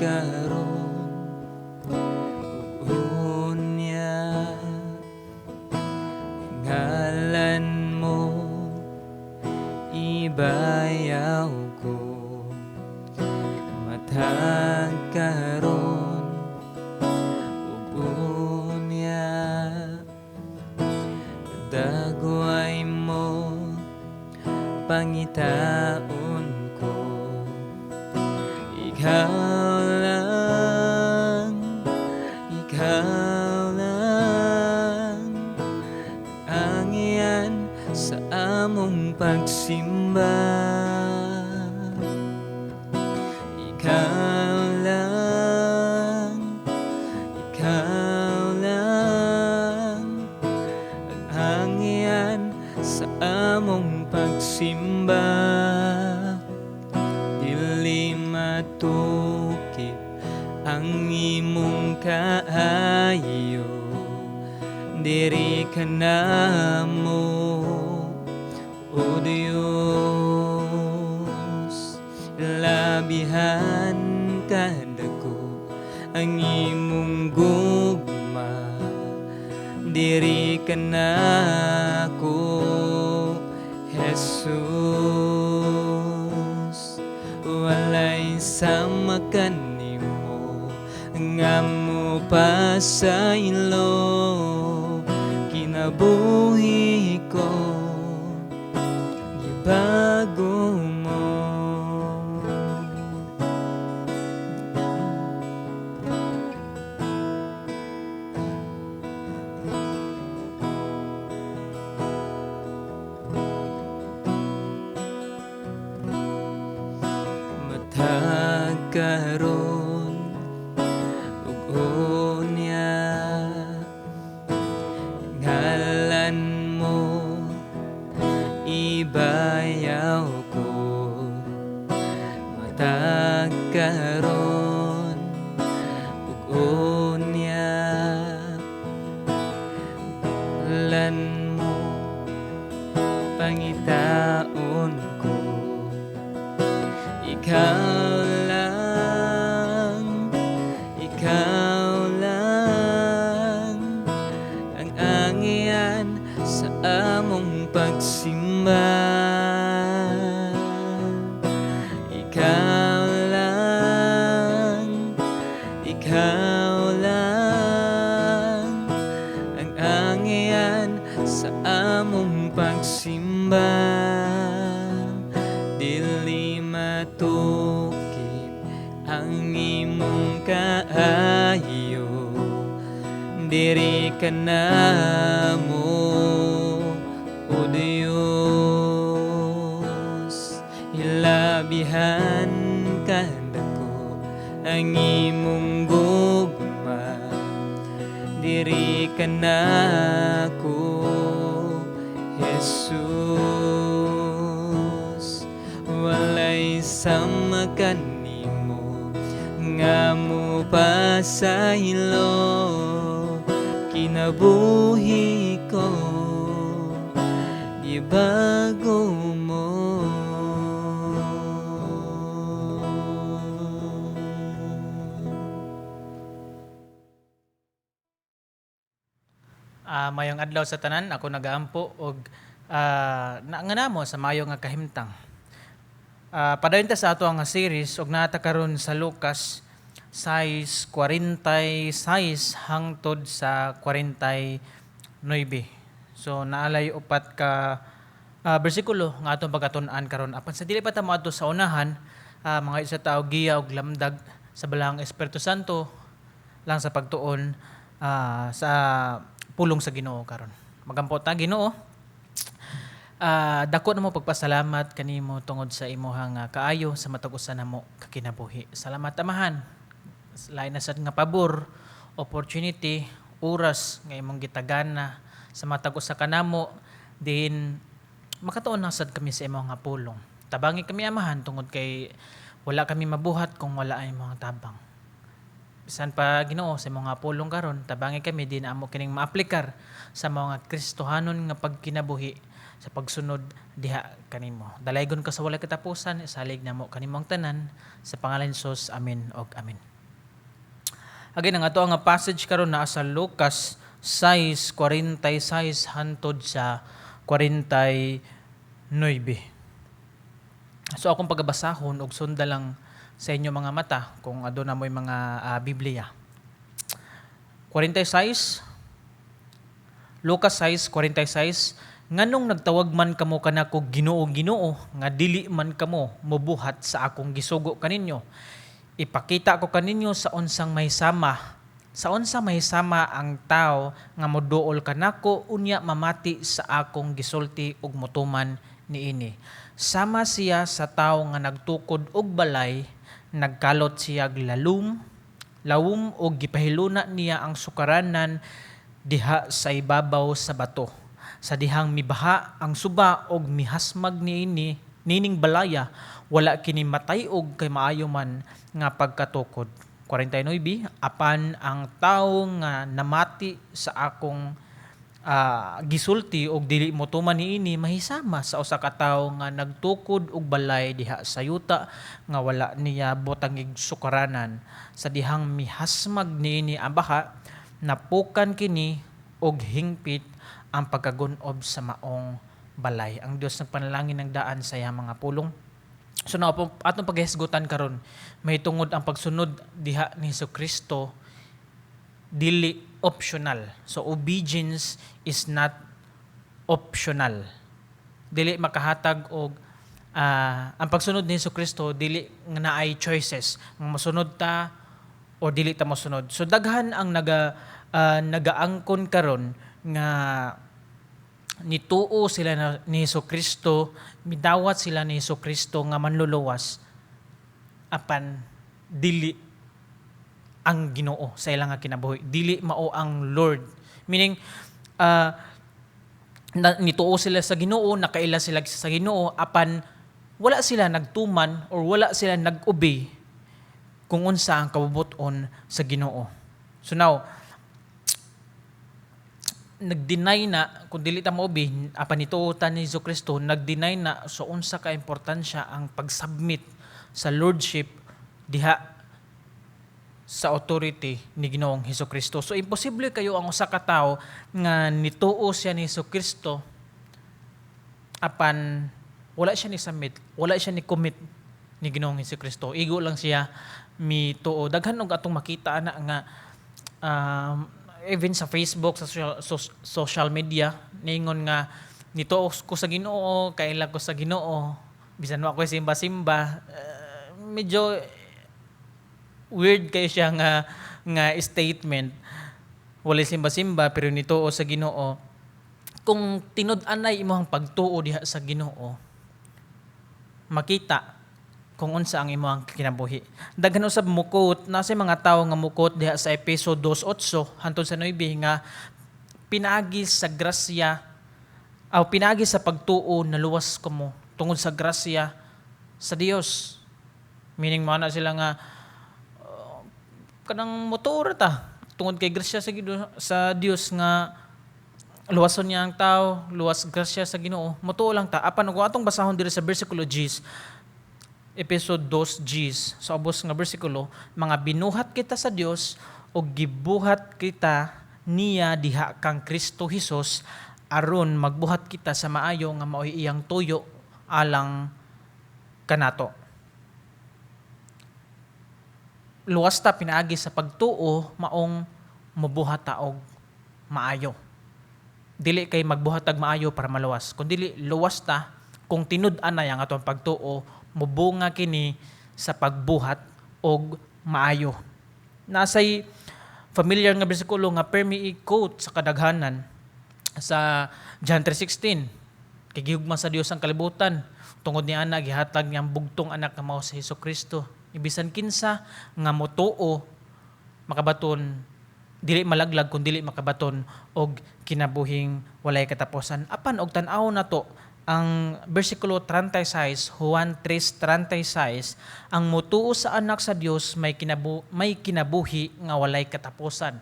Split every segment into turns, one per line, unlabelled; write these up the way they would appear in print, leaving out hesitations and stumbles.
Karon ug unya, ngalan mo ibayaw ko. Matag karon ug unya, dagway mo pangitaon ko. Ikaw lang, ikaw lang ang iyan sa among pagsimba. Ikaw lang, ikaw lang ang iyan sa among pagsimba. Dili matukib ang imong kaayo, diri ka namo, O Diyos. Labihan kadako ang imong gugma, diri ka nako, Jesus. Walay sama kanimo nga mo pasaylo, kinabuhi ko gibago mo. Matag karon ug unya, ngalan mo ibayaw ko. Matag karon ug unya, ngalan mo pangitaon ko. Ikaw lang, ikaw lang ang angian sa among pagsimba. Ikaw lang, ikaw lang ang angian sa among pagsimba. Dili matukib ang imong kaayo, diri ka namo, O Dios. Hilabihan kadako ang imong gugma, diri ka nako, Jesus. Walay sama kanimo nga mo pasaylo, kinabuhi ko gibago mo.
Mayong adlaw sa tanan, ako nagaampo og nga namo sa mayo nga kahimtang. Padayon ta sa ato ang series og naa ta karon sa Lucas 6:46 hangtod sa 49. So naalay upat ka bersikulo nga atong pagkatun-an karon. Apan sa dili pa ta moadto sa unahan, mga isa tao giya og lamdag sa Balaang Espiritu Santo lang sa pagtuon sa pulong sa Ginoo karon. Magampo ta. Ginoo. Dako namo pagpasalamat kanimo tungod sa imuhang kaayo sa matag usa namo kakinabuhi. Salamat, Amahan. Lain na sad nga pabor, opportunity, oras nga imong gitagana sa matag usa kanamo din makatuon na sad kami sa imong nga pulong. Tabangi kami, Amahan, tungod kay wala kami mabuhat kung wala ang imong tabang. Bisan pa, Ginoo, sa imong nga pulong karon, tabangi kami din amo kining maaplikar sa mga Kristohanon nga pagkinabuhi sa pagsunod diha kanimo. Dalaygon ka sa walay katapusan, isalig namo kanimo ang tanan sa pangalan ni Jesus. Amen og amen. Again, ang ato nga passage karon naa sa Lucas 6:46 hantod sa 49. So akong pagabasahon og sunda lang sa inyo mga mata kung aduna mo'y mga Biblia. 46. Lucas 6:46. "Nganong nagtawag man kamo kanako Ginoo, Ginoo, nga dili man kamo mobuhat sa akong gisugo kaninyo? Ipakita ko kaninyo sa unsa mahisama ang tao nga moduol kanako unya mamati sa akong gisulti ug motuman niini. Sama siya sa tawo nga nagtukod og balay, nagkalot siya lalum lawom ug gipahiluna niya ang sukaranan diha sa ibabaw sa bato. Sa dihang mibaha ang suba og mihasmag niini nining balaya, wala kini matay-og kay maayo man nga pagkatukod." 49. "Apan ang tawo nga namati sa akong gisulti og dili motuman niini mahisama sa usa ka tawo nga nagtukod og balay diha sa yuta nga wala niya butangig sukaranan. Sa dihang mihasmag niini ang baha, napukan kini og hingpit ang pagkagun-ob sa maong balay." Ang Dios nagpanalangin ng daan sa iyang mga pulong. So na atong paghisgutan karon may tungod ang pagsunod diha ni Kristo dili optional. So obedience is not optional. Dili makahatag og ang pagsunod ni Kristo dili nga naay choices nga mosunod ta o dili ta mosunod. So daghan ang nagaangkon karon nga nituo sila na, ni Hesus Kristo, midawat sila ni Hesus Kristo nga manluluwas, apan dili ang Ginoo sa ilang nga kinabuhi. Dili mao ang Lord. Meaning nituo sila sa Ginoo, nakaila sila sa Ginoo, apan wala sila nagtuman or wala sila nag-obey kung unsa ang kabubut-on sa Ginoo. So now, nag-deny na kung dili ta mo-obey apan nituo ta ni Hesus Kristo, nag-deny na. So unsa ka importansya ang pag-submit sa lordship diha sa authority ni Ginoong Hesus Kristo. So imposible kayo ang usa ka tawo nga nituo siya ni Hesus Kristo apan wala siya ni submit, wala siya ni commit ni Ginoong Hesus Kristo. Igo lang siya mituo. Daghan og atong makita ana nga even sa Facebook, sa social media, ningon nga nituo ko sa Ginoo, kaila ko sa Ginoo, bisan wa ko simba-simba. Medyo weird kayo siya nga nga statement. Wala simba-simba pero nituo sa Ginoo. Kung tinud-anay imong pagtuo diha sa Ginoo, makita kung unsa ang imong kinabuhi. Daghan usab mukot nasa mga tawo nga mukot diha sa Epeso 2:8 hantod sa 9 nga pinaagi sa grasya aw pinaagi sa pagtuo naluwas kamo tungod sa grasya sa Dios. Meaning mo na sila nga kanang motuo ra ta tungod kay grasya sa Dios nga luwason niya ang tao, luwas grasya sa Ginoo. Motuo lang ta. Apan kung atong basahon diri sa versikulo 10, episode 2 Gs, sa ubos nga bersikulo, "Mga binuhat kita sa Dios ug gibuhat kita niya diha kang Kristo Hesus aron magbuhat kita sa maayo nga maoy iyang tuyo alang kanato." Luwas ta pinaagi sa pagtuo, maong mobuhat ta og maayo. Dili kay magbuhat tag maayo para maluwas, kundi luwas ta kung tinud-anay ang atong pagtuo, mubunga kini sa pagbuhat og maayo. Nasay familiar nga bersikulo nga permi i-quote sa kadaghanan sa John 3:16. "Kay gihugma sa Dios ang kalibutan, tungod ni ana gihatag niyang bugtong anak nga mao si Kristo. Ibisan kinsa nga motuo makabaton dili malaglag kun dili makabaton og kinabuhing walay katapusan." Apan og tan-aw nato ang bersikulo 36, Juan 3:36, ang motuo sa anak sa Dios may kinabuhi nga walay katapusan.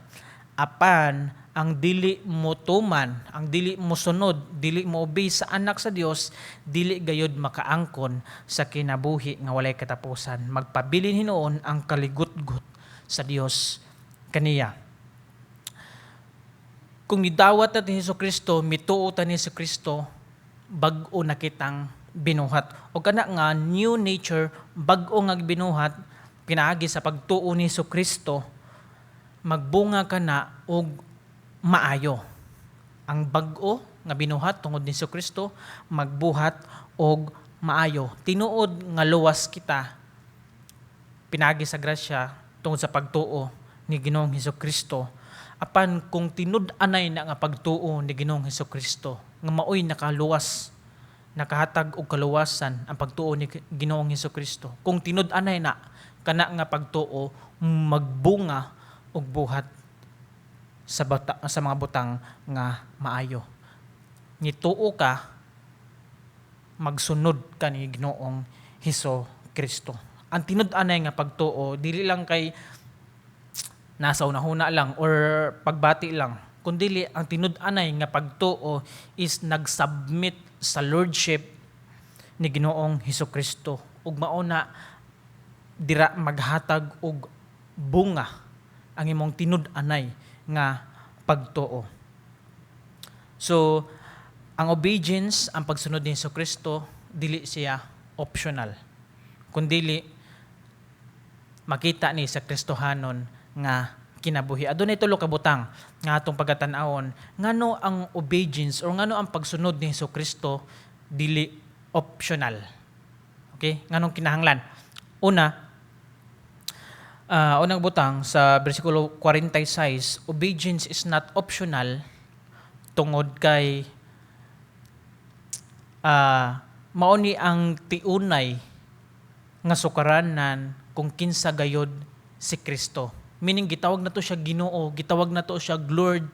Apan ang dili motuman, ang dili mosunod, dili mo obey sa anak sa Dios, dili gayud makaangkon sa kinabuhi nga walay katapusan. Magpabilin hinuon ang kaligutgot sa Dios. kaniya. Kung nidawat ta ni Hesus Kristo, mituo ta ni Hesus Kristo, bag-o na kitang binuhat. O kana nga new nature, bag-o nga binuhat pinaagi sa pagtuo ni Hesus Kristo, magbunga ka na og maayo. Ang bag-o nga binuhat tungod ni Hesus Kristo magbuhat og maayo. Tinuod nga luwas kita pinaagi sa grasya tungod sa pagtuo ni Ginoong Hesus Kristo. Apan kung tinud-anay na nga pagtuo ni Ginoong Hesus Kristo nga maoy nakaluwas, nakahatag og kaluwasan ang pagtuo ni Ginoong Hesus Kristo. Kung tinud-anay na kana nga pagtuo, magbunga og buhat sa mga butang nga maayo. Nituo ka, magsunod ka ni Ginoong Hesus Kristo. Ang tinud-anay nga pagtuo dili lang kay nasa unahuna lang or pagbati lang, kundili ang tinud-anay nga pagtuo is nagsubmit sa lordship ni Ginoong Hesus Kristo ug mao na dira maghatag og bunga ang imong tinud-anay nga pagtuo. So, ang obedience, ang pagsunod ni Hesus Kristo, dili siya optional. Kundili makita ni sa Kristohanon nga kinabuhi. Adunay tulo ka butang nga atong pagatan-awon ngano ang obedience or ngano ang pagsunod ni Hesus Kristo dili optional. Okay? Nganong kinahanglan? Una, unang butang sa bersikulo 46, obedience is not optional tungod kay mao ni ang tiunay nga sukaranan kung kinsa gayod si Kristo. Meaning gitawag na to siya Ginoo, gitawag na to siya Lord,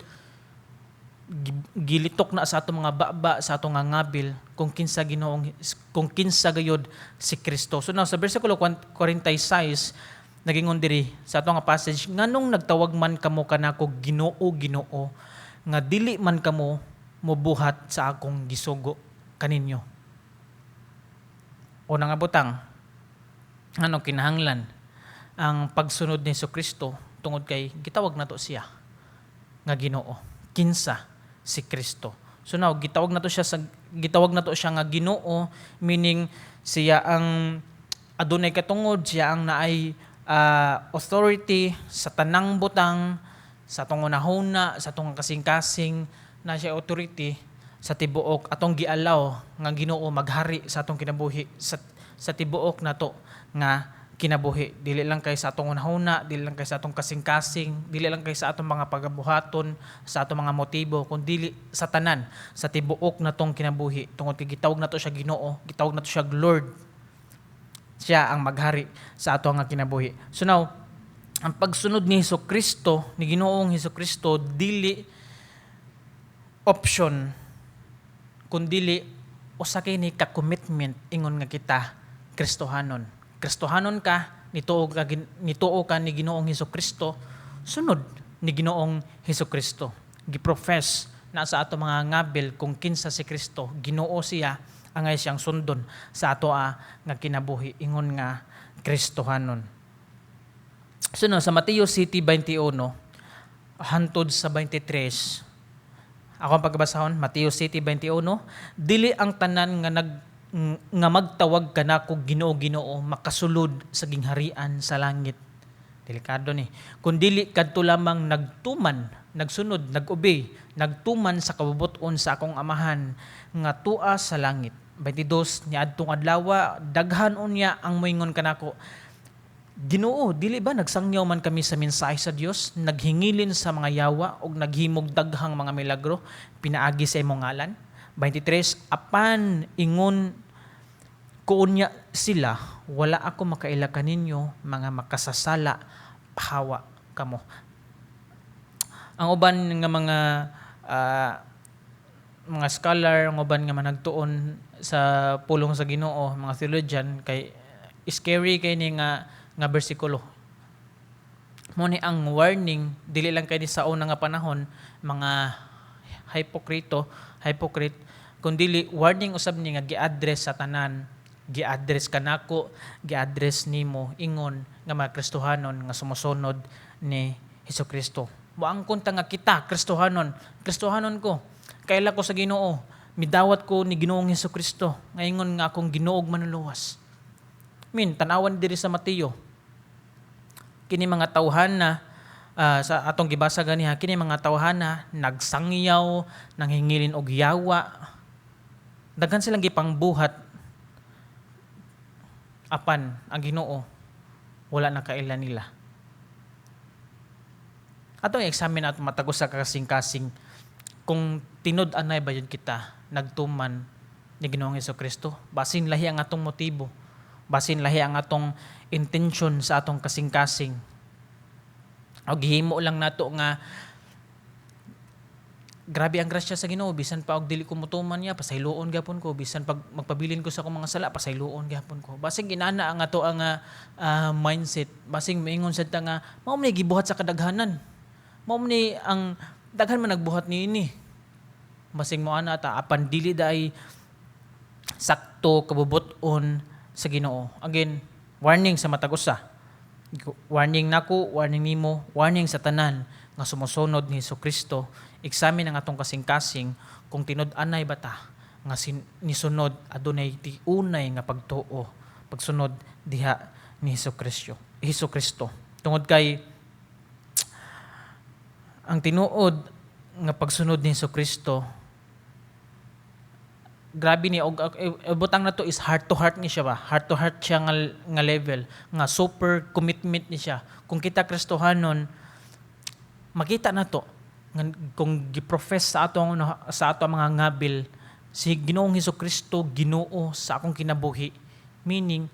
gilitok na sa atong mga baba, sa atong nga ngabil kung kinsa Ginoong, kung kinsa gayod si Kristo. So now sa bersikulo 46, nagingon diri sa atong nga passage, "Nganong nagtawag man kamo kanako Ginoo, Ginoo, nga dili man kamo mobuhat sa akong gisugo kaninyo?" Una nga butang, ano kinahanglan ang pagsunod ni Kristo? Tungod kay gitawag nato siya nga Ginoo. Kinsa si Kristo? So now gitawag nato siya nga Ginoo, meaning siya ang adunay katungod, siya ang naay authority sa tanang butang, sa atong hunahuna, sa atong kasing-kasing, na siya authority sa tibuok atong gialaw nga Ginoo maghari sa atong kinabuhi, sa tibuok nato nga kinabuhi. Dili lang kay sa atong hunahuna, dili lang kay sa atong kasing-kasing, dili lang kay sa atong mga pagabuhaton, sa atong mga motibo, kundi sa tanan, sa tibuok natong kinabuhi, tungod kay gitawag nato siya Ginoo, gitawag nato siya Lord. Siya ang maghari sa ato nga kinabuhi. So now, ang pagsunod ni Hesus Kristo, ni Ginoong Hesus Kristo, dili option, kundili usa kini ka commitment ingon nga kita Kristohanon. Kristohanon ka, nituo ka ni Ginoong Hesus Kristo, sunod ni Ginoong Hesus Kristo. Giprofess na sa ato mga ngabil kung kinsa si Kristo, Ginoo siya, angay siyang sundon sa ato nga kinabuhi ingon nga Kristohanon. So no, sa Mateo 7:21 hantod sa 23, ako ang pagbasahon, Mateo 7:21, "Dili ang tanan nga magtawag kanako 'Ginoo, Ginoo' makasulod sa gingharian sa langit." Delikado ni. "Kundili kadto lamang nagtuman, nagsunod, nag-obey, nagtuman sa kabubut-on sa akong Amahan nga tua sa langit." 22, "Niadtong adlawa, daghan unya ang moingon kanako, 'Ginoo, dili ba nagsangyaw man kami sa mensahe sa Dios, naghingilin sa mga yawa ug naghimog daghang mga milagro pinaagi sa imong ngalan?' 23, "Apan ingon ko unya sila, 'Wala ako makaila kaninyo, mga makasasala, pahawa kamo.'" Ang uban nga mga scholar, ang uban nga managtuon sa pulong sa Ginoo, mga theologian, kay scary kay ni nga bersikulo. Mo ni ang warning dili lang kay ni sa una nga panahon mga hypocrite, kundili warning usab ni nga gi-address sa tanan, gi-address kanako, gi-address nimo ingon nga mga Kristohanon nga sumusunod ni Hesus Kristo. Moangkon ta nga kita Kristohanon, Kristohanon ko. Kaila ko sa Ginoo, midawat ko ni Ginoong Hesus Kristo, ngayon nga akong Ginoo ug Manluluwas. Min tan-awan diri sa Mateo. Kini mga tawhana, sa atong gibasa ganiha, kini mga tawhana nagsangyaw, nanghingilin og yawa. Daghan silang gipangbuhat, apan ang Ginoo wala na kaila nila. Atong i-examine at matag usa ka kasing-kasing kung tinud-anay ba yun kita nagtuman ni Ginoong Hesus Kristo. Basin lahi ang atong motibo. Basin lahi ang atong intention sa atong kasing-kasing. O gihimo lang nato nga grabe ang grasya sa Ginoo, bisan pa og dili ko motuman niya, pasayloon gyapon ko. Bisan pag magpabilin ko sa akong mga sala, pasayloon gyapon ko. Basing inana ang ato ang mindset. Basing moingon sad ta nga mao man gibuhat sa kadaghanan, mao man ni ang daghan man nagbuhat niini. Basing mo ana ta, apan dili diay sakto kabubut-on sa Ginoo. Again, warning sa matag usa. Warning nako, warning nimo, warning sa tanan nga sumusunod ni Hesus Kristo. Examine ang atong kasing-kasing kung tinud-anay ba ta nga nisunod, adunay tiunay nga pagtuo, pagsunod diha ni Hesus Kristo. Hesus Kristo. Tungod kay ang tinuod nga pagsunod ni Hesus Kristo, grabe ni og butang na to is heart to heart ni siya ba, heart to heart siya nga level nga super commitment ni siya. Kung kita Kristohanon, makita na to nga kung gi-profess sa ato mga ngabil si Ginoong Hesus Kristo Ginoo sa akong kinabuhi, meaning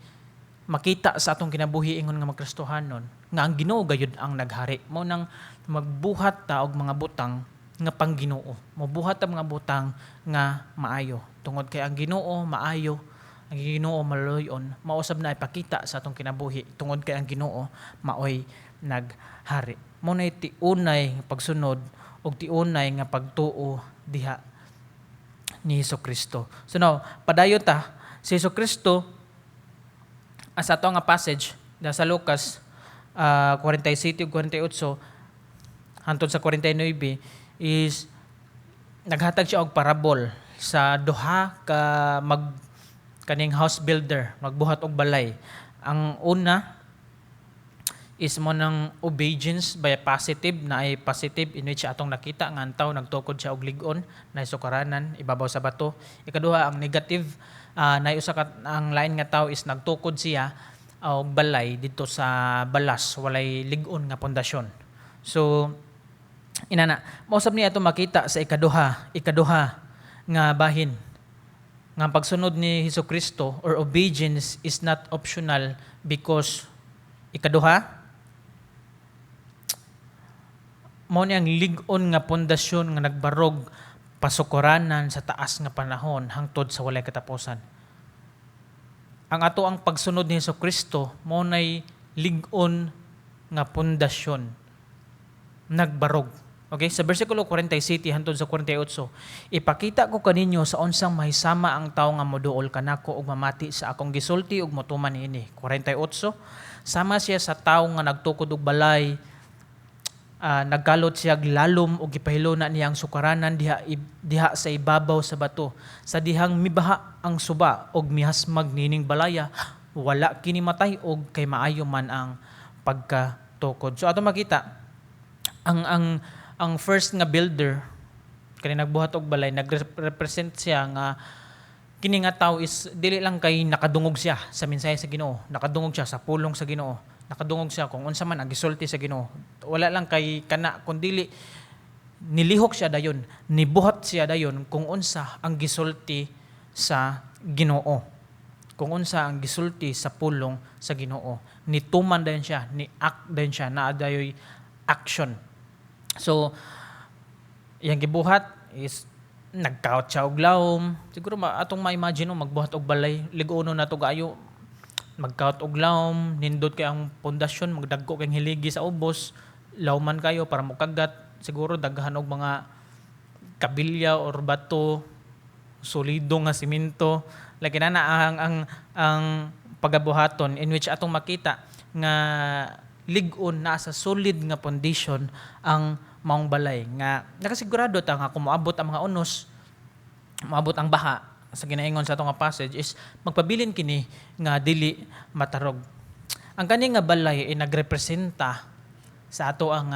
makita sa atong kinabuhi ingon nga magkristohanon nga ang Ginoo gayud ang naghari. Mao nang magbuhat ta og mga butang nga pang-Ginoo, mobuhat ta mga butang nga maayo tungod kay ang Ginoo maayo, ang Ginoo maluyon. Mausab na ipakita sa atong kinabuhi tungod kay ang Ginoo maoy naghari. Mao nay tiunay nga pagsunod og tiunay nga pagtuo diha ni Hesus Kristo. So now, padayon ta. Si Hesus Kristo, sa ato nga passage na sa Lucas 47 ug 48 hantod sa 49 is naghatag siya og parabol sa duha ka mag kaning house builder, magbuhat og balay. Ang una is mo ng obedience by positive na ay positive, in which atong nakita nga ang tao nagtukod siya og lig-on na sukaranan ibabaw sa bato. Ikaduha, ang negative, na usa ka ang lain nga tao is nagtukod siya og balay didto sa balas, walay lig-on nga pundasyon. So inana, mausab niya ato makita sa ikaduha nga bahin nga ang pagsunod ni Hesus Kristo or obedience is not optional because ikaduha, mao ni ang lig-on nga pundasyon nga nagbarog pasukuranan sa taas nga panahon hangtod sa walay katapusan. Ang ato ang pagsunod ni Hesus Kristo mao nay lig-on nga pundasyon nagbarog. Okay, sa versikulo 47 hangtod sa 48, "Ipakita ko kaninyo sa unsang mahisama ang tawo nga moduol kanako ug mamati sa akong gisulti ug motuman niini." 48, "Sama siya sa tawo nga nagtukod og balay, nagkalot siya og lalom ug gipahiluna niya ang sukaranan diha sa ibabaw sa bato. Sa dihang mibaha ang suba ug mihasmag nining balaya, wala kini matay-og kay maayo man ang pagkatukod." So ato makita ang first nga builder kani nagbuhat og balay, nagrepresent siya nga kini nga tao is dili lang kay nakadungog siya sa mensahe sa Ginoo, nakadungog siya sa pulong sa Ginoo, nakadungog siya kung unsa man ang gisulti sa Ginoo. Wala lang kay kana, kundili nilihok siya dayon, nibuhat siya dayon kung unsa ang gisulti sa Ginoo. Kung unsa ang gisulti sa pulong sa Ginoo. Nituman dayon siya, ni-act dayon siya, naa dayoy action. So, iyang gibuhat is nagkaot siya og lawom. Siguro atong ma-imagine no, magbuhat og balay, lig-ono na to kaayo. Magkaot og lawom, nindot kay ang pundasyon, magdagko kay hiligi sa ubos, lawman kayo para mokagat. Siguro daghan og mga kabilya or bato, solido nga simento. Like na ang pagabuhaton, in which atong makita nga lig-on, naa sa solid nga foundation ang maong balay nga nakasigurado ta nga kung moabot ang mga unos, moabot ang baha sa ginaingon sa atong nga passage is magpabilin kini nga dili matarog. Ang kani nga balay ay nagrepresenta sa ato ang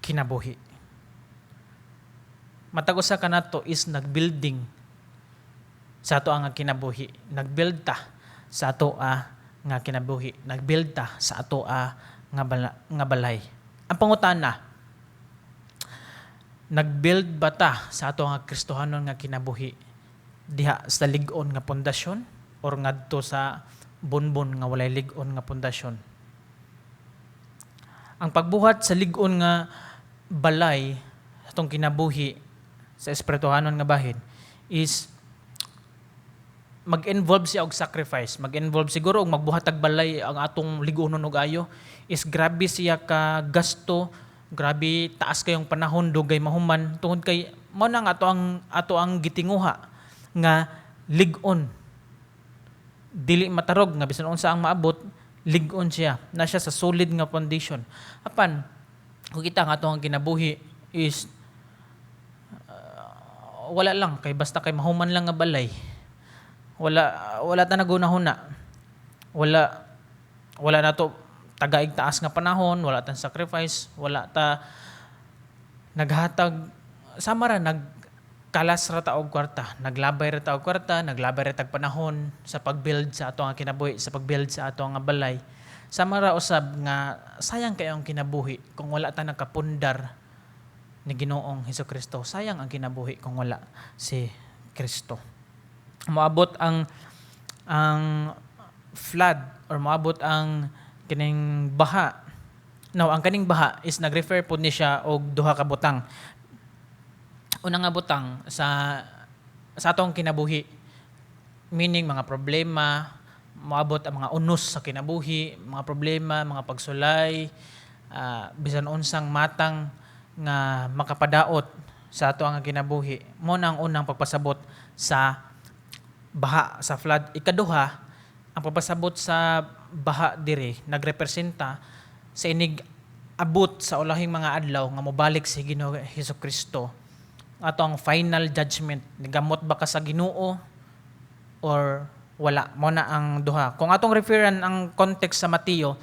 kinabuhi. Matag usa kanato is nagbuilding sa ato ang kinabuhi. Nagbuild ta sa ato nga kinabuhi. Nagbuild ta sa ato nga balay. Ang pangutana, nagbuild ba ta sa ato nga Kristohanon nga kinabuhi diha sa lig-on nga pundasyon or ngadto sa bonbon nga walay lig-on nga pundasyon? Ang pagbuhat sa lig-on nga balay sa atong kinabuhi sa espirituhanon nga bahin is mag-involve siya og sacrifice, mag-involve siguro og magbuhat og balay ang atong lig-onon og ayo is grabe siya ka gasto, grabe taas kayong panahon, dugay mahuman, tungod kay mao na nga ato ang gitinguha nga lig-on, dili matarog, nga bisan unsa ang maabot, lig-on siya, na siya sa solid nga foundation. Apan kung kita nga ato ang kinabuhi is wala lang kay basta kay mahuman lang nga balay, wala wala ta nagunahuna, wala wala nato tagaig taas nga panahon, wala tan sacrifice, wala ta naghatag, sama ra nagkalas ra ta og kwarta, naglabay ra ta og kwarta, naglabay ra tag panahon sa pag-build sa ato nga kinabuhi, sa pag-build sa ato nga balay. Sama ra usab nga sayang kayo ang kinabuhi kung wala ta nakapundar ni Ginoong Hesukristo. Sayang ang kinabuhi kung wala si Kristo. Moabot ang flood or moabot ang kining baha. Now, ang kaning baha is nag-refer pod ni siya og duha ka butang. Una nga butang sa atong kinabuhi, meaning mga problema, moabot ang mga unos sa kinabuhi, mga problema, mga pagsulay, bisan unsang matang nga makapadaot sa ato ang kinabuhi. Mo na ang unang pagpasabot sa baha, sa flood. Ikaduha, ang pagpasabot sa baha diri nagrepresenta sa inig abot sa ulahing mga adlaw nga mobalik si Ginoo Hesus Kristo, ato ang final judgment, nigamot ba ka sa Ginoo or wala. Mo na ang duha. Kung atong referan ang context sa Mateo,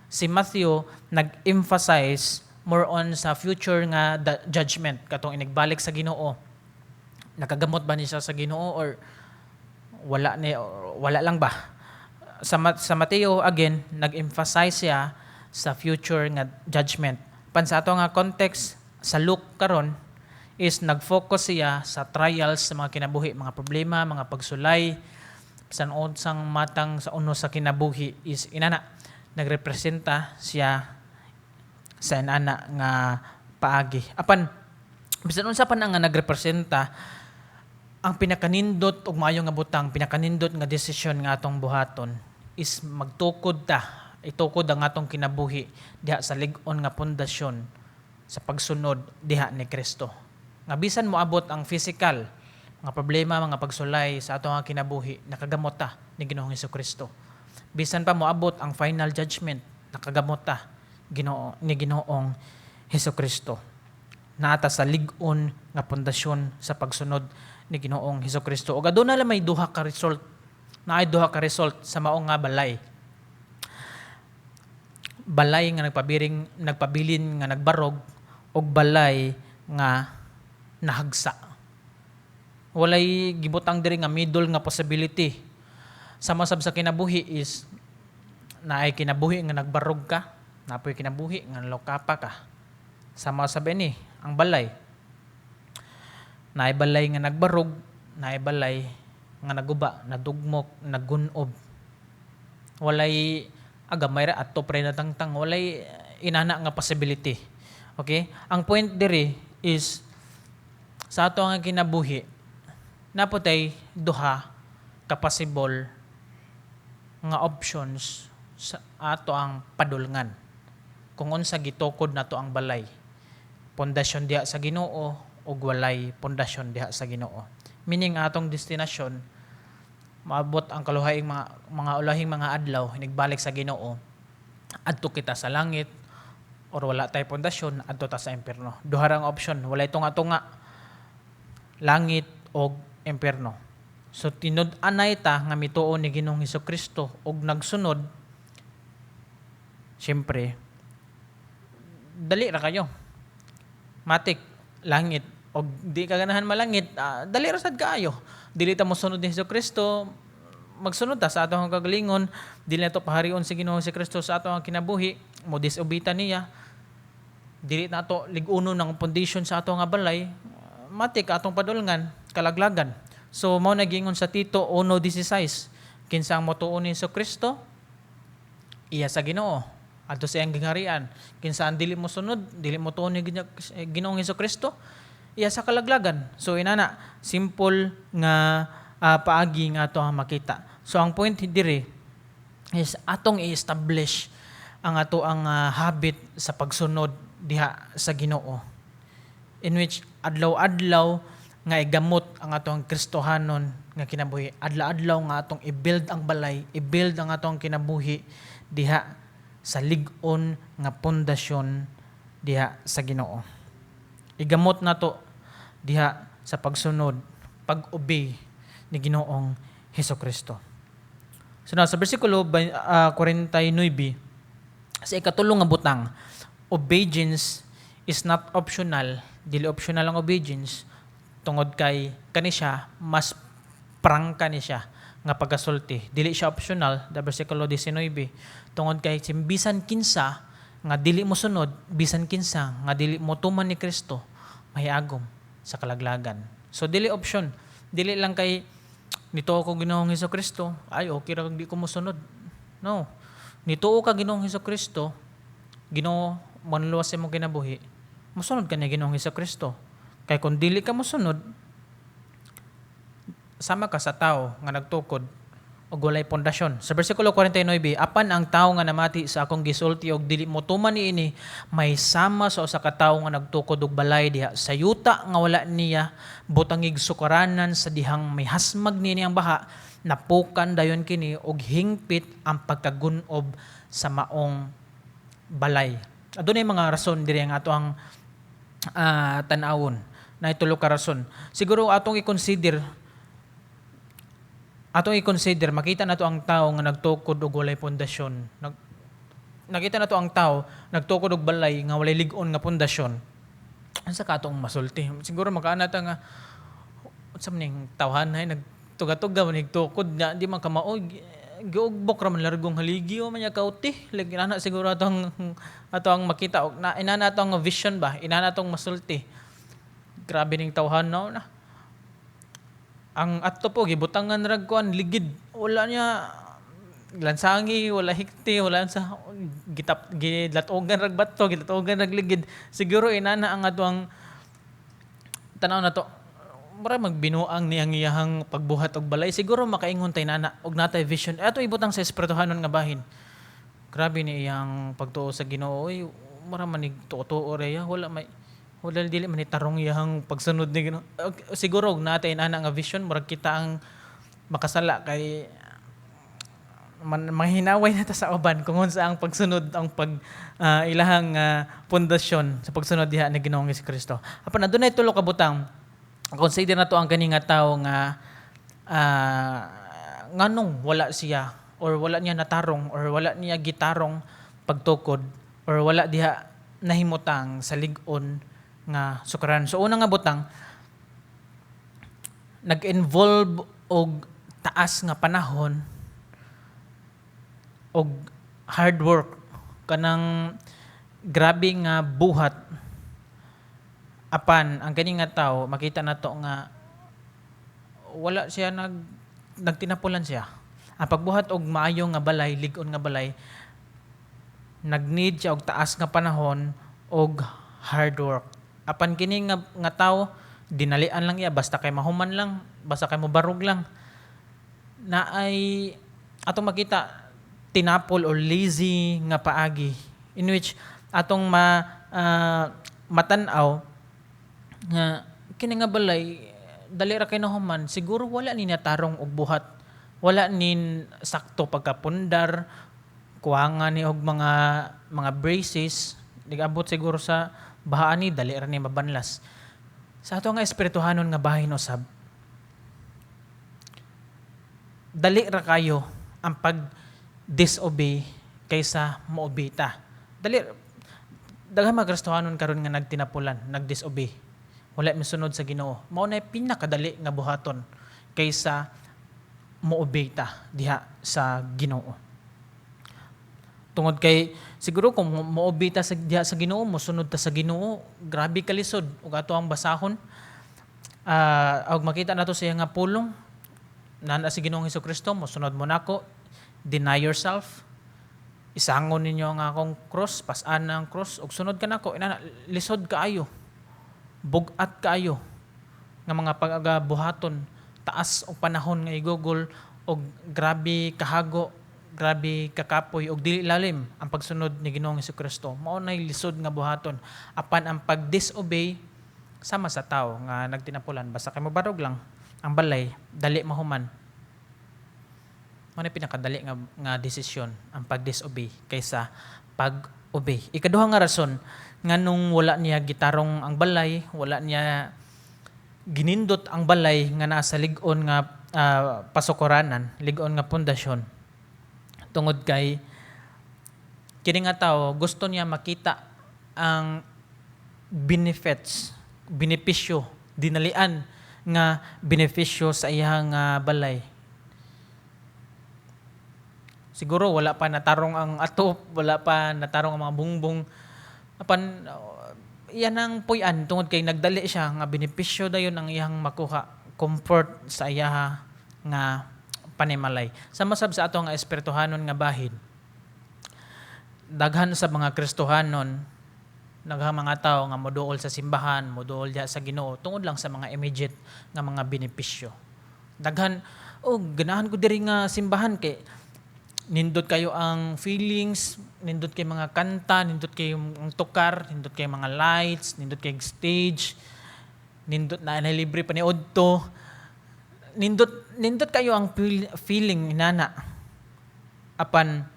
si Matthew nag-emphasize more on sa future nga judgment, katong inigbalik sa Ginoo, nakagamot ba ni siya sa Ginoo or wala ni or wala lang ba. Sa Mateo again, nag-emphasize siya sa future nga judgment. Pan sa ato nga context sa Luke karon is nag-focus siya sa trials sa mga kinabuhi, mga problema, mga pagsulay, bisan unsang matang sa uno sa kinabuhi is inana, nagrepresenta siya sa inana nga paagi. Apan bisan unsa pa na nga nagrepresenta, ang pinakanindot og maayo nga butang, pinakanindot nga desisyon nga atong buhaton is magtukod ta, itukod ang atong kinabuhi diha sa lig-on nga pundasyon sa pagsunod diha ni Kristo. Nga bisan moabot ang physical mga problema, mga pagsulay sa atong nga kinabuhi, nakagamot ta ni Ginoong Kristo. Bisan pa moabot ang final judgment, nakagamot ta Ginoo ni Ginoong Hesus Kristo. Naa ta sa lig-on nga pundasyon sa pagsunod ni Ginoong Hesus Kristo. Ug aduna lang may duha ka result. Naay duha ka result sa mao nga balay. Balay nga nagpabilin nga nagbarog ug balay nga nahagsa. Walay gibutang diri nga middle nga possibility. Sama sab sa kinabuhi is naay kinabuhi nga nagbarog ka, napoy kinabuhi nga lokapa ka. Sama sab ini ang balay. Naay balay nga nagbarog, naay balay nga naguba, nadugmok, nagunob. Walay agamay ra ato pre na tangtang, walay inana nga possibility. Okay? Ang point diri is sa ato nga kinabuhi naputay duha ka possible nga options sa ato ang padulngan. Kung unsa gitukod nato ang balay, pundasyon diha sa Ginoo ug walay pundasyon diha sa Ginoo. Meaning atong destinasyon, maabot ang kaluhaing mga ulahing mga adlaw, hinigbalik sa Ginoo. Adto kita sa langit or wala tay pundasyon, adto ta sa impierno. Duha ra ang option, walay tunga-tunga. Langit og impierno. So tinud-anay ta nga mituo ni Ginoong Kristo og nagsunod, siyempre dali ra kayo. Matik langit, og di ka ganahan malangit, dali ra sad kaayo. Dili ta mosunod ni Kristo, magsunod ta sa atong kagalingon, dili nato paharion si Ginoong Kristo sa atong kinabuhi, mo disobey ta niya. Dili nato lig-unon ang foundation sa atong nga balay, matik atong padulngan, kalaglagan. So mao na giingon sa Tito 1:16, kinsa ang motuo ni Kristo, iya sa Ginoo adto sa iyang gingharian. Kinsa ang dili mo sunod, dili mo tuo ni Ginoong Kristo, iya sa kalaglagan. So inana, simple nga paagi nga ato ang makita. So ang point diri is atong i-establish ang ato ang habit sa pagsunod diha sa Ginoo, in which adlaw-adlaw nga igamot ang atong Kristohanon nga kinabuhi, adlaw-adlaw nga atong i-build ang balay, i-build ang atong kinabuhi diha sa lig-on nga pundasyon diha sa Ginoo. Igamot nato diha sa pagsunod, pag-obey ni Ginoong Hesus Kristo. So now, sa versikulo 49, sa ikatulong nga butang, obedience is not optional. Dili optional ang obedience tungod kay kani siya mas prangka ni siya nga pagkasulti. Dili siya optional, the versikulo 19, tungod kay bisan kinsa nga dili mo sunod, bisan kinsa nga dili mo tuman ni Kristo, mahiagom sa kalaglagan. So dili option, dili lang kay nituo ko Ginoong Hesus Kristo, ay okay ra di ko mosunod. No. Nituo ka Ginoong Hesus Kristo, Ginoo manluwas sa imong kinabuhi, mosunod ka ni Ginoong Hesus Kristo. Kay kung dili ka mosunod, sama ka sa tao nga nagtukod og walay pundasyon. Sa versikulo 49, "Apan ang tawo nga namati sa akong gisulti og dili motuman niini, may sama sa usa ka tawo nga nagtukod og balay diha sa yuta nga wala niya butangig sukaranan. Sa dihang may hasmag niini ang baha, napukan dayon kini og hingpit ang pagkagunob sa maong balay." Adunay mga rason diri ang ato ang tan-awon na tulo ka rason. Siguro atong i-consider, makita nato ang tao nga nagtukod og walay pundasyon. Nakita nato ang tao nagtukod og balay nga walay lig-on nga pundasyon. Unsa ka atong masulti? Siguro makaana ta nga, unsa man ning tawhan hay, nagtuga-tuga man tukod nga di man kamao, giugbok ra man largong haligi o man niya kauti. Like inana siguro ato ang makita og na inana atong vision ba, inana atong masulti. Grabe ning tawhan, no, na ang ato po gibutangan rag kuan ligid, wala niya lansangi, wala hikti, wala sa gitap, gilatogan rag bato, gilatogan rag ligid. Siguro inana ang ato ang tanaw na to, mura magbinuang niyang iyahang pagbuhat og balay. Siguro makaingon tay nana og natay vision ato ibutang sa espirituhanon nga bahin. Grabe ni iyang pagtuo sa Ginoo oy, mura man nig tuo-tuo ra, wala may wala dili man ni tarong iyang pagsunod ni Ginoo. Siguro og natay inana nga vision, murag kita ang makasala kay man, mahinaway na ta sa uban kung unsa ang pagsunod, ang pag ilahang pundasyon sa pagsunod diha ni Ginoong Kristo. Apan adunay tulo ka butang. Consider na to ang kani nga tawo nga nganong wala siya or wala niya natarong or wala niya gitarong pagtukod or wala diha nahimutang sa lig-on nga sukaran. So una nga butang, nag-involve og taas nga panahon og hard work, kanang grabe nga buhat. Apan ang kani nga tawo, makita nato nga wala siya nagtinapulan siya. Ang pagbuhat og maayo nga balay, lig-on nga balay, nag-need siya og taas nga panahon og hard work. Apan kini nga tawo, dinalian lang iya, basta kay mahuman lang, basta kay mobarog lang. Na ay atong makita tinapol or lazy nga paagi, in which atong matan-aw nga kini nga balay dali ra kay nahuman. Siguro wala ni natarong og buhat, wala nin sakto pagkapundar. Kuha ni og mga braces, nag-abot siguro sa bahaan ni dali ra ni mabanlas. Sa ato nga espirituhanon nga bahin usab, dali ra kayo ang pag-disobey kaysa mo-obey ta. Dali daghan mga Kristohanon karon nga nagtinapulan, nagdisobey. Wala misunod sa Ginoo. Mao na pinakadali nga buhaton kaysa mo-obey ta diha sa Ginoo. Tungod kay siguro kung mo-obey ta sa diha sa Ginoo, mosunod ta sa Ginoo, grabe kalisod ug ato ang basahon. Og makita nato sa iyang nga pulong, naa si Ginoong Kristo, mosunod mo nako, deny yourself, isangon ninyo ang akong cross, pas-an ang cross, ug sunod ka nako, inana, lisod kaayo, bug-at kaayo nga mga pagabuhaton, taas og panahon nga igugol og grabe kahago, grabe kakapoy og dili lalim ang pagsunod ni Ginoong Kristo. Mao nay lisod nga buhaton. Apan ang pag-disobey sama sa tao nga nagtinapulan, basta kay mobarog lang ang balay, dali mahuman. Mao na pinakadali nga desisyon ang pag-disobey kaysa pag-obey. Ikaduha nga rason nganong wala niya gitarong ang balay, wala niya ginindot ang balay nga nasa lig-on nga pasukuranan, lig-on nga pundasyon. Tungod kay kini nga tawo gusto niya makita ang benefits, benepisyo, dinalian nga benepisyo sa iyang balay. Siguro wala pa natarong ang atop, wala pa natarong ang mga bungbong. Apan iyan ang puy-an tungod kay nagdali siya nga benepisyo dayon ang iyang makuha, comfort sa iyaha nga panimalay. Sama sab sa ato nga espirituhanon nga bahin. Daghan sa mga Kristohanon, daghang mga tao nga moduol sa simbahan, moduol diha sa Ginoo tungod lang sa mga immediate nga mga benepisyo. Daghan, oh, ganahan ko diri nga simbahan kay nindot kayo ang feelings, nindot kay mga kanta, nindot kay ang tukar, nindot kay mga lights, nindot kay stage, nindot na libre pa ni odto. Nindot kayo ang feeling inana. Apan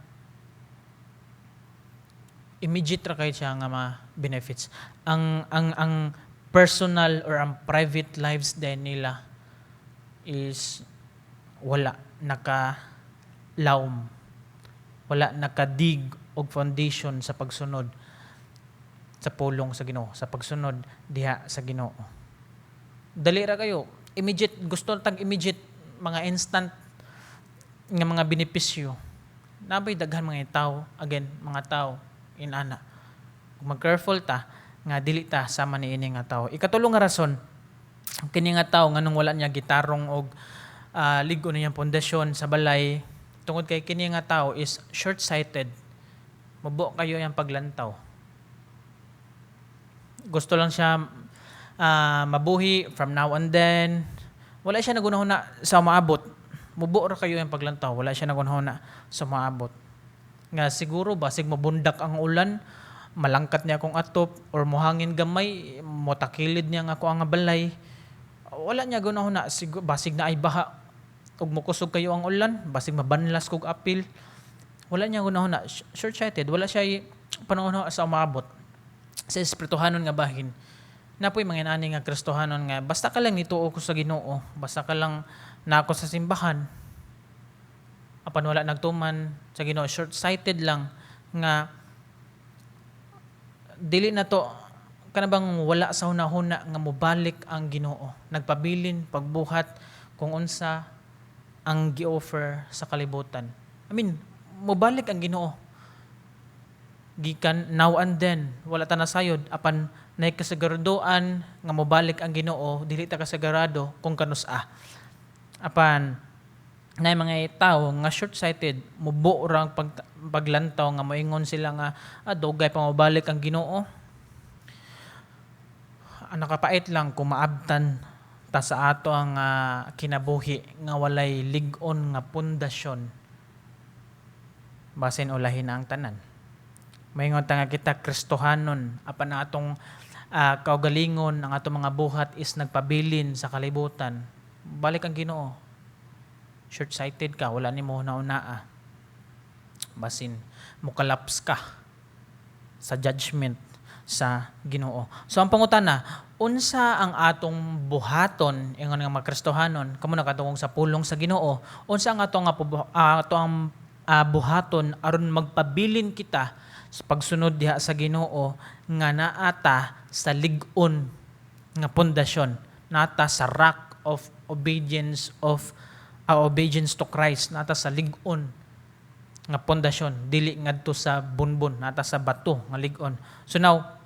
immediate ra kayo siya nga mga benefits. Ang personal or ang private lives din nila is wala naka lawom. Wala nakadig og foundation sa pagsunod sa pulong sa Ginoo, sa pagsunod diha sa Ginoo. Dali ra kayo, immediate, gusto tag immediate, mga instant nga mga benepisyo. Nabay daghan mga tao, again, mga tao inana. Kung mag-careful ta nga dili ta sama niini nga tao. Ikatulo nga rason kini nga tao nganong wala niya gitarong og lig-on niyang pundasyon sa balay, tungod kay kini nga tao is short-sighted. Mubo kayo yang paglantaw. Gusto lang siya mabuhi from now and then. Wala siya nagunahuna sa maabot. Mubo ra kayo yung paglantaw. Wala siya nagunahuna sa maabot. Nga siguro basig mabundak ang ulan, malangkat niya akong atop or mohangin gamay, motakilid niya nga ako ang balay. Wala niya gunahuna, basig na ay baha ug mokusog kayo ang ulan, basig mabanlas kog apil. Wala niya gunahuna, short-sighted, wala siya panahon sa umaabot. Sa espirituhanon nga bahin, napoy mga inani nga Kristohanon nga basta ka lang nituo ko sa Ginoo, basta ka lang nako sa simbahan, apan wala nagtuman sa Ginoo, short-sighted lang nga dili na to kana bang wala sa hunahuna nga mobalik ang Ginoo, nagpabilin pagbuhat kung unsa ang gi-offer sa kalibutan. I mean, mobalik ang Ginoo gikan now and then, wala ta nasayod, apan nay kasiguraduan nga mobalik ang Ginoo, dili ta kasigurado kung kanus-a. Apan nay mga tawo nga short-sighted, mubo ra ang paglantaw nga moingon sila nga dugay pa mobalik ang Ginoo. Ang nakapait lang kung maabtan ta sa ato ang kinabuhi nga walay lig-on nga pundasyon, basin ulahin na ang tanan. Maingon ta nga kita Kristohanon, apan ang atong kaugalingon, ang atong mga buhat is nagpabilin sa kalibutan. Balik ang Ginoo. Short-sighted ka, wala nimo naunaa. Basin mokalaps ka sa judgment sa Ginoo. So ang pangutana, unsa ang atong buhaton ingon nga mga Kristohanon, kamo nakadungog sa pulong sa Ginoo, unsa ang atong nga ato ang buhaton aron magpabilin kita sa pagsunod diha sa Ginoo nga naata sa lig-on nga pundasyon, naata sa rock of obedience of obedience to Christ, naata sa lig-on nga pundasyon, dili ngadto sa bunbon, naata sa bato nga lig-on. So now,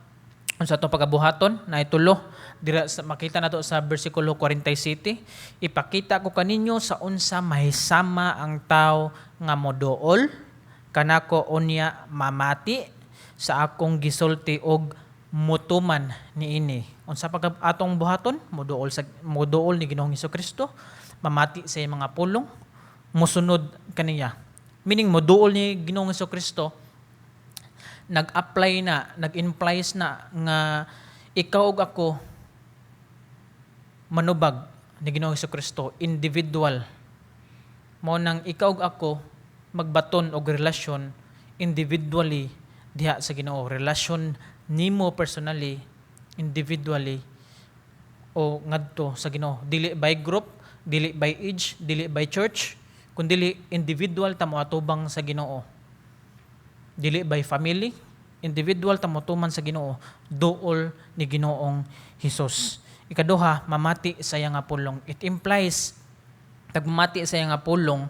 unsa atong pagabuhaton? Naay tulo dira sa makita nato sa bersikulo 47: "Ipakita ko kaninyo sa unsa mahisama ang tawo nga moduol kanako unya mamati sa akong gisulti og mutuman niini." Unsa pag atong buhaton? Moduol ni Ginoong Kristo, mamati sa iyang mga pulong, mosunod kaniya. Meaning, moduol ni Ginoong Kristo, nag-apply na, nag-implies na nga ikaw ug ako manubag ni Ginoong Kristo individual. Mao nang ikaw ug ako magbaton og relasyon individually diha sa Ginoo. Relasyon nimo personally, individually o ngadto sa Ginoo. Dili by group, dili by age, dili by church, kundili individual ta moatubang sa Ginoo. Dili by family, individual ta motuman sa Ginoo, duol ni Ginoong Hesus. Ikaduha, mamati sa iya nga pulong. It implies pagmamati sa iya nga pulong,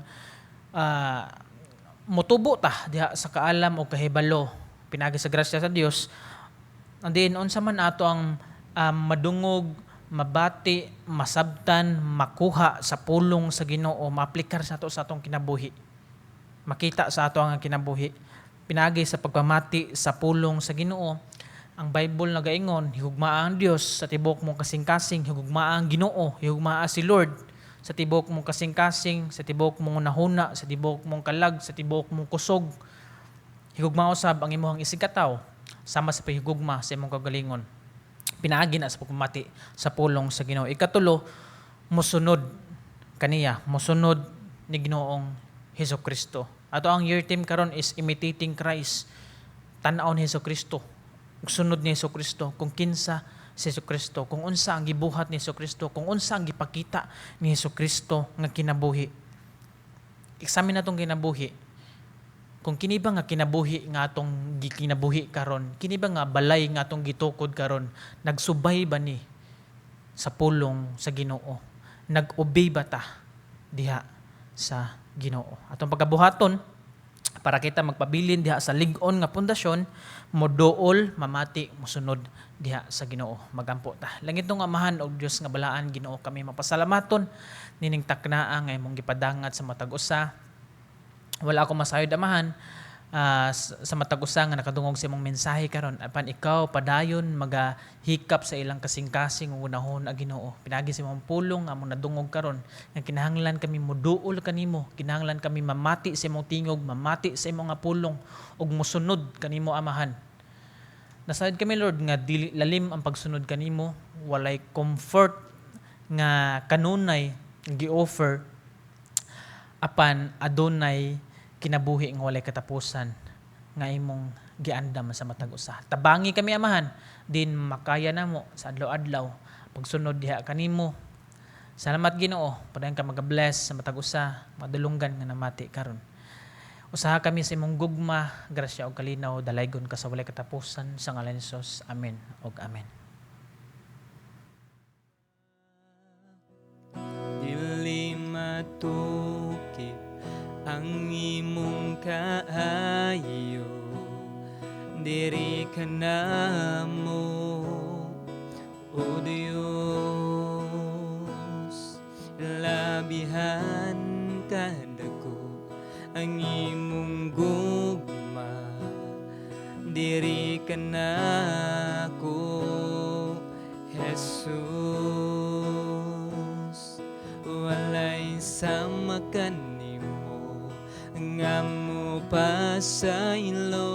motubo ta diha sa kaalam o kahibalo pinaagi sa grasya sa Dios. And then unsa man ato ang madungog, mabati, masabtan, makuha sa pulong sa Ginoo, maaplikar sa ato sa atong kinabuhi. Makita sa ato ang kinabuhi pinaagi sa pagpamati sa pulong sa Ginoo. Ang Bible nagaingon, higugmaa ang Dios sa tibuok mong kasing-kasing, higugmaa ang Ginoo, higugmaa si Lord sa tibuok mong kasing-kasing, sa tibuok mong hunahuna, sa tibuok mong kalag, sa tibuok mong kusog. Higugmaa usab ang imong isigkatawo sama sa paghigugma sa imong kaugalingon. Pinaagi na sa pagpamati sa pulong sa Ginoo. Ikatulo, musunod kaniya, musunod ni Ginoong Hesus Kristo. Ato ang year theme karon is imitating Christ. Tan-aw ni Hesus Kristo. Sunod ni Hesus Kristo kung kinsa si Hesus Kristo, kung unsa ang gibuhat ni Hesus Kristo, kung unsa ang gipakita ni Hesus Kristo nga kinabuhi. Examine natong kinabuhi. Kung kini ba nga kinabuhi nga atong gikinabuhi karon, kini ba nga balay nga atong gitukod karon, nagsubay ba ni sa pulong sa Ginoo? Nag-obey ba ta diha sa Ginoo? Atong pagabuhaton para kita magpabilin diha sa lig-on nga pundasyon, moduol, mamati, mosunod diha sa Ginoo. Magampo ta. Langitnong Amahan og Dios nga balaan, Ginoo, kami mapasalamaton nining taknaa nga imong gipadangat sa matag usa. Wala ako masayod, Amahan, sa matag usa nga nakadungog sa imong mensahe karon, apan ikaw padayon magahikap sa ilang kasing-kasing ug hunahuna, Ginoo, pinaagi sa imong pulong nga among nadungog karon, nga kinahanglan kami moduol kanimo, kinahanglan kami mamati sa imong tingog, mamati sa imong nga pulong ug mosunod kanimo, Amahan. Nasayod kami, Lord, nga dili lalim ang pagsunod kanimo, walay comfort nga kanunay gi-offer, apan adunay kinabuhi nga walay katapusan nga imong giandam sa matag usa. Tabangi kami, Amahan, din makaya namo sa adlaw-adlaw pagsunod diha kanimo. Salamat, Ginoo, padayon ka maga-bless sa matag usa madulunggan nga namati karon. Usaha kami sa imong gugma, grasya ug kalinaw, dalaygon ka sa walay katapusan, sa ngalan ni Jesus. Amen ug amen.
Dili matukib ang imong kaayo, diri ka namo, O Dios. Labihan kadako ang imong gugma, diri ka nako, Jesus. Walay sama kanimo nga mo pasaylo.